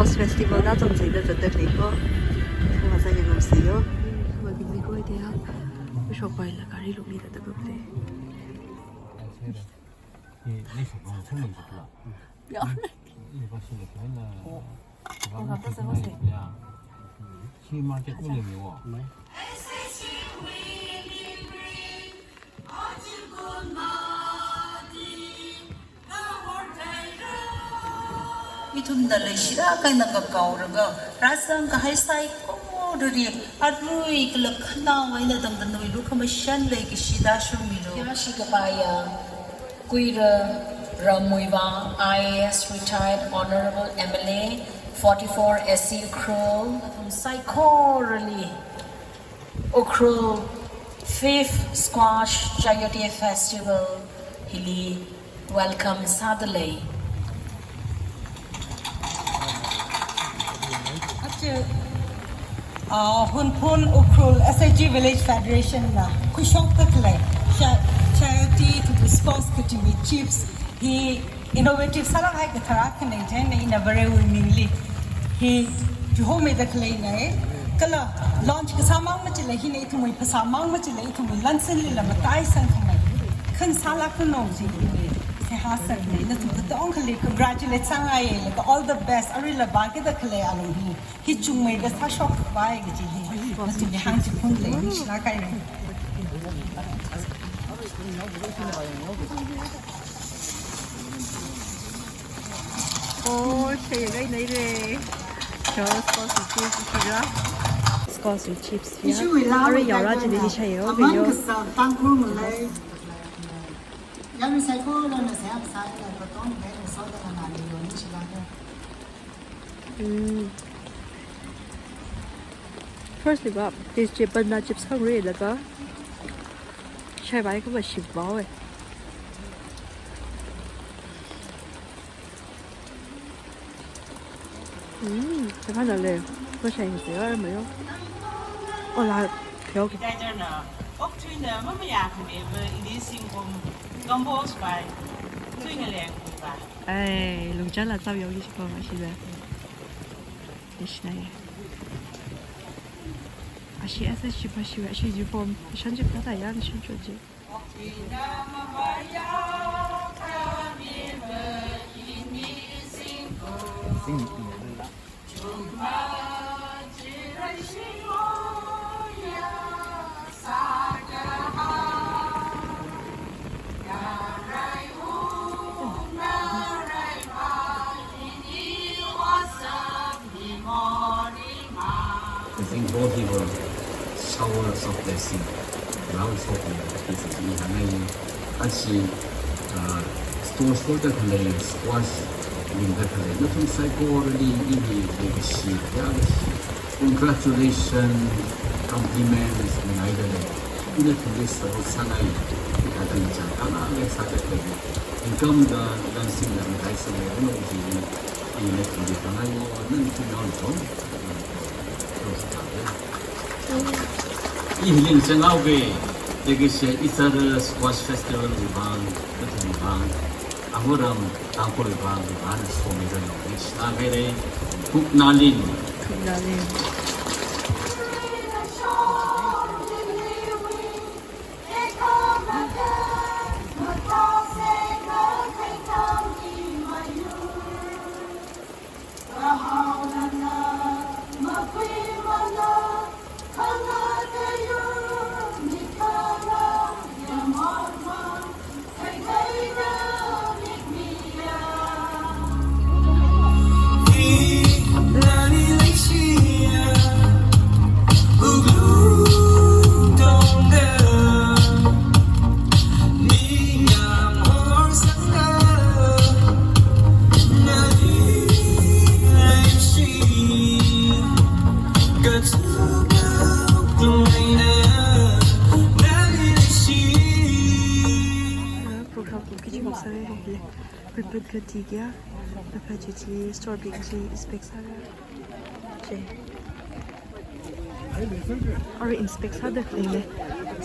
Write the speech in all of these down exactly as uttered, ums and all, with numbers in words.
Festival da zong zida zada kliko. Masaya ngam siyo. Mabili ko dia. Shok bai la kari luk ni da da buk le. Ya. Ithumna leishida kaina kakaoraga, rāzang kahai saikorali, arui kala khanao eina tangda noilu khamashan leikashi da shumilu. Yāshi kapaiya, Kuira Ramuivang, I A S retired, Honorable M L A, forty-four S C Ukhrul, athum saikorali. Ukhrul fifth Squash Jayoti Festival hili welcome sādalei. Ache, ah, Hunphun Ukhrul S H G Village Federation na khuishokda khalei, Cha-, Jayoti to the sports kajiwui chips hi innovative sālāk kahai kathar akhana jina ina Varewui mingli hi chihomeida khaleina. Kala launch kasāmang machila hina ithumwui phasāmang machila ithumwui lansinlila mataisangkhamei. Khan sālāk khanong chi hi seihā sākhanei. Nathum katongkhali congratulate sāngaiya, laga all the best. Aruila vākida khalei alung hi hi chungmeida sāshok khavai kaji hi nathumli hāngchiphun lei, ningshilāk haira. Oh, shai gai nai re. Cho, squash chips hi ra. Squash chips hi. Ishi wui la arui wui yaora la jili na. Shai yo, aman yo. Kasa Tangkhul malei. Yaruisai ko la na sa sa la ko tong de na so da na ni yo, ningshilāk haira. Mm. Firstly ba, taste chi banana chips khangarei laga. Shai bai kaba shim bawe. Mm, chakha dale. Ko shai se ar mayo. Ola, pheo ki. Dai jar na, ok thui na, mama ya khane ba, ini singkom, compose by, thui ngaleng ba. Ai, lungchān la chap yong ki shiko ma shi ba. Ishna ye. Ashi asa shi pa shi, ashi uniform, shan ji pa ta ya, shan cho ji. Zingbo hibo showers of blessing. Rao shokle, this is mi hangai. Ashi, uh, store store da khalei, squash, ling da khalei. Nathum saikorali ini leikashi, ya, congratulations, compliments, mingaidalei. Ina thili sāro sāngai, ina tangchang kama le sāda khalei. Income da, dan sing da, mingai sāngai, ano ji, ina thili pangai, ano ji, ano ji. I hi ningshānghaowe, leikashi, ishāra Squash Festival wui vang, kathum vang, Ahuram, Tangkhul wui vang, vang, somi rano, ningshānghaire, Kuknalin. Kuknalin. Program kum kichi mok sāra hile. Prepare kati kya. Prepare chi chi store bing chi inspect sāra. Che. Arui inspect sāda khalei le.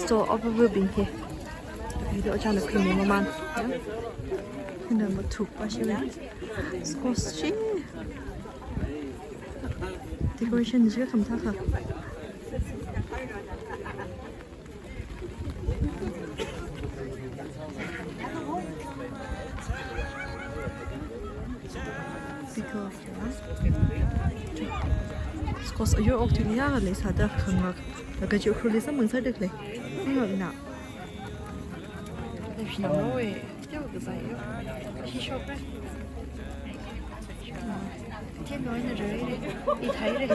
Store overview bing hi. Video chana khalei mamān. Hina mathuk pa shi le. Squash chi. Decoration chi khamathā kha. Because, yeah. Of course, ayur okathuili yāngakha leisāda khangak. Laga chi Ukhrulli samphang sāda khalei. Khangakna. Leishinao e. Teokha kazai yo. Hi shokra. Teokha eina rāre. I thaire.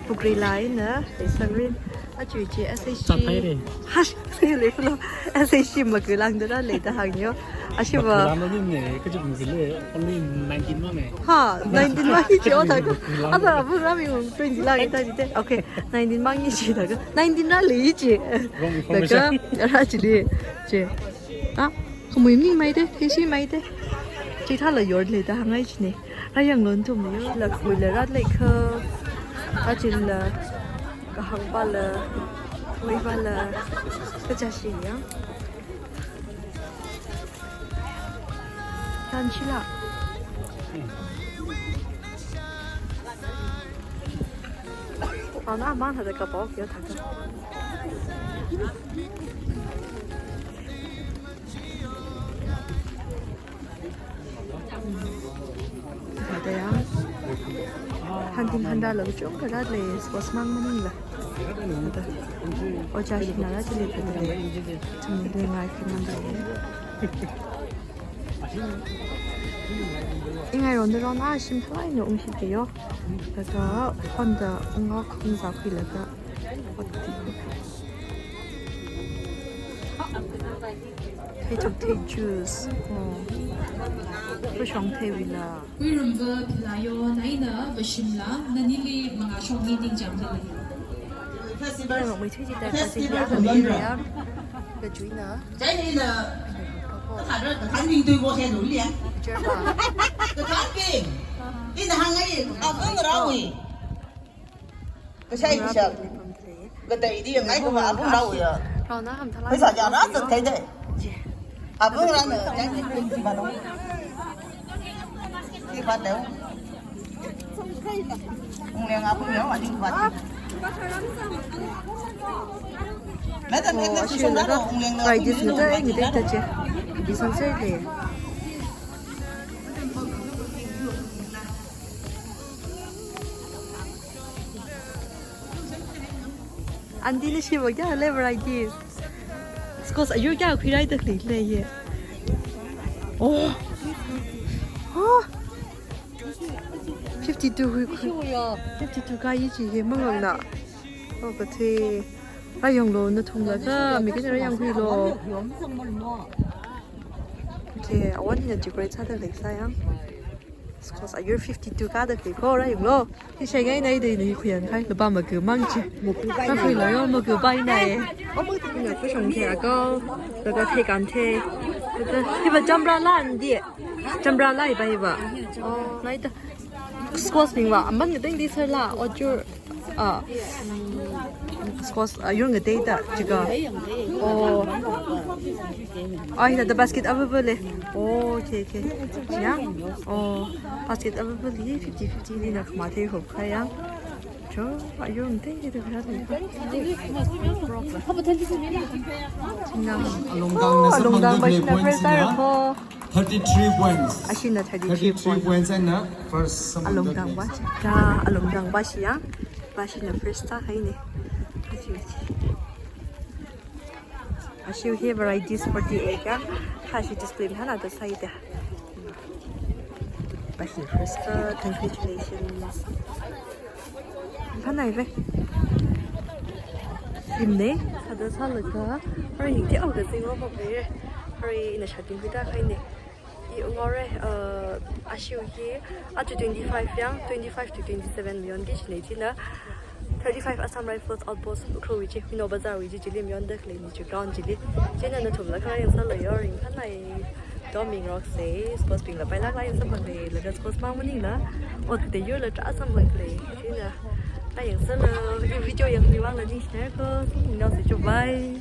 Pukri laina, Leisangrin. Achu chi S H G. Chat thaire. Hash, sai lei phulo. S H G maku langda rāleida hāng yo. Ashiva. Maku langda ni ne, kachi maku le, only nineteen mang ne. Ha, nineteen mang hi chi othākha. Maku langda. Ada abungrami twenty lang ita jite. Okay, nineteen mang hi chithākha. Nineteen rālei chi. Wrong information. Thākha, rā chili. Chi. Ah, khamui mi maite, theshi maite. Chithāla yorleida hāngngai chine. Rāyanglu nathum yo, la khamui la rālei kha. Achila, kahāng pala, khamui pala, kacha shi ya. Tan chila. Ana man hada kapao kyo thākha. Hada ya. Hanting handa lo chungkha rālei, sports mang maningla. Hada. Ojā shina rā chili thāda lei. Chumli ngai khamang lei. Ingai ronda ron a shim thalai no ungshi te yo. Laga Honda unga khum za khui laga. Thei chok thei juice. Oh. Pushong thei wila. Kuiramva Philayo, naina Vashimla, nanili mangā shokni tingcham lei. Festival. Nang mai thui jida, kasi dia kami ya. Kajuina. Chai ni la. Kathara, kathan bing tui bo se duli ya. Jerba. Kathan bing. Ina hāngngai, abungrao e. Kashai kashak. Kateidi ngai kama abungrao ya. Rao na ham thalai. Pheisā kayā rāzat thei de. Abungrao na, yang ni pun si balo. Ki bat leo. Ungleng abungrao, adi bat. Madam, oh, madam, ashi sung na rālo, ungleng na, right, this is the, ni dei ta che. This one say le. Aunty, nashiva kayā lei varieties? Squash ayur kayā khuirai ta khalei lei ye? Oh. Oh. Fifty-two hui khui. Fifty-two kayā chi he mangangna. Oh, kathei. Rāyanglu nathum laga, mi kayāna rāyangkhuilu. Okay, awan hina decorate sāda leisā ya. Squash ayur fifty-two kayā da khalei ko, rāyanglu. Hi shai ngai nai dei ni khuiyanghai, laba maku mang chi. Rākhuilu yo, maku bai nai. Amu tina pushong thei ako, laga thei kan thei. Laga, hiva chambrala ndi. Chambrala hiva hiva. Oh, nai ta. Squash ningva, aman ngateng di sir la, ojur. Ah, squash, ah, ayur ngatei ta, chika. Oh. Ah, hina the basket available le. Oh, okay, okay. Ya? Oh, basket available le, fifty fifty ni na khamathei hop kaya. Cho, ayur ngatei ta kaya le. Alongdang, oh, na alongdang samphang ba khalei shina points first na. Ko. Thirty-three points. Ashina thirty-three points. Thirty-three points and, uh, first samphang. Alongdang ba, ja, alongdang ba shi ya. Ba shina first ta hai ne. Ashi hi varieties forty-eight ya. Hashi display hana da sai da. Ba shi first ta, congratulations. Phanai ve. Imne, kada sālaga, hori hing te au ga zing lo mok ve. Hori ina shāting huida khai ne. I ungore, uh, ashiu hi, atu twenty-five yang, twenty-five to twenty-seven mayon ki chine china. Thirty-five Assam Rifles Outpost, Ukhrul wui chi, Huino Bazar wui chi, chili mayon da khalei ni chi ground chili. China nathumla kharā yangsālu yo, ringphanai. Dom mingrok se, sports bingla pailak la yang samphang le, laga sports mang maningla, ot te yurla tra samphang le, china, ai yangsālu, i video yangmi vangla ningshina ko, singna se, bye.